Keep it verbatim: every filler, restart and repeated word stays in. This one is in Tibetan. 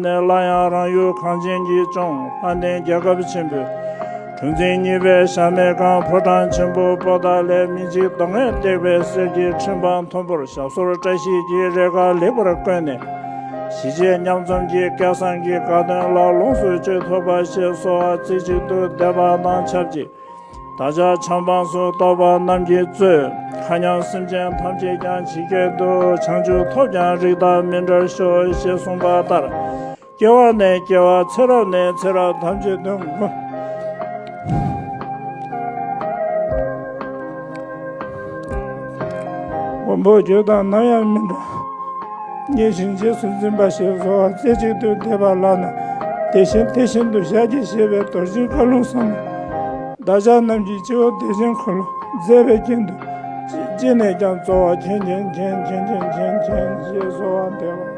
ནས་སླར་ཡང་རང་ཡུལ་གངས་ཅན་གྱི་ལྗོངས། ལྷ་ལྡན་རྒྱལ་ཁབ་ཆེན་པོའི་གྲུ་འཛིན་གཉིས་པའི་གཞལ་མེད་ཁང་ཕོ་བྲང་ཆེན་པོ་པོ་ཏཱ་ལའི་མི་འཇིགས་གདོང་ལྔས་བཏེགས་པའི་གསེར་གྱི་ཁྲི་འཕང་མཐོན་པོར་ཞབས་སོར་བཀྲ་ཤིས་ཀྱི་རེ་འགའ་ལེགས་པར་བཀོད་ནས། ཞི་བྱེད་མཉམ་འཛོམས་ཀྱི་སྐལ་བཟང་གི་དགའ་སྟོན་ལ་ལོངས་སུ་སྤྱོད་ཐུབ་པ་ཞེས་གསོལ་བ་རྩེ་གཅིག་ཏུ་འདེབས་པ་དང་ཆབས་ཅིག། བདག་ཅག་ཆབ་འབངས་སུ་གཏོགས་པ་རྣམས་ཀྱིས་གཙོས་མཁའ་མཉམ་སེམས་ཅན་ཐམས་ཅད་ཀྱང་ཇི་སྐད་དུ། བྱང་ཆུབ་ཐོབ་ཀྱང་རིགས་བདག་མི་འབྲལ་ཤོག་ཞེས་གསུངས་པ་ལྟར། སྐྱེ་བ་ནས་སྐྱེ་བ། ཚེ་རབས་ནས་ཚེ་རབས་ཐམས་ཅད་དུ་མགོན་མགོན་པོ་ཁྱོད་དང་ནམ་ཡང་མི་འབྲལ། མཉེས་ཤིང་རྗེས་སུ་འཛིན་པ་ཞེས་གསོལ་བ་རྩེ་གཅིག་ཏུ་འདེབས་པ་ལགས་ན། དེ་བཞིན་དེ་བཞིན་དུ་ཤཱཀྱའི་གཞལ་བའི་རྡོ་རྗེའི་བཀའ་ལུང་གསུངས་ནས། བདག་ཅག་རྣམས་ཀྱི་སྤྱི་བོ་བདེ་ཆེན་འཁོར་ལོ་མཛད་པའི་རྐྱེན་དུ། ཅི་ནས་ཀྱང་རྩོལ་བ་མཁྱེན་མཁྱེན་མཁྱེན་མཁྱེན་མཁྱེན་མཁྱེན་ཞེས་གསོལ་བ་འདེབས་པ།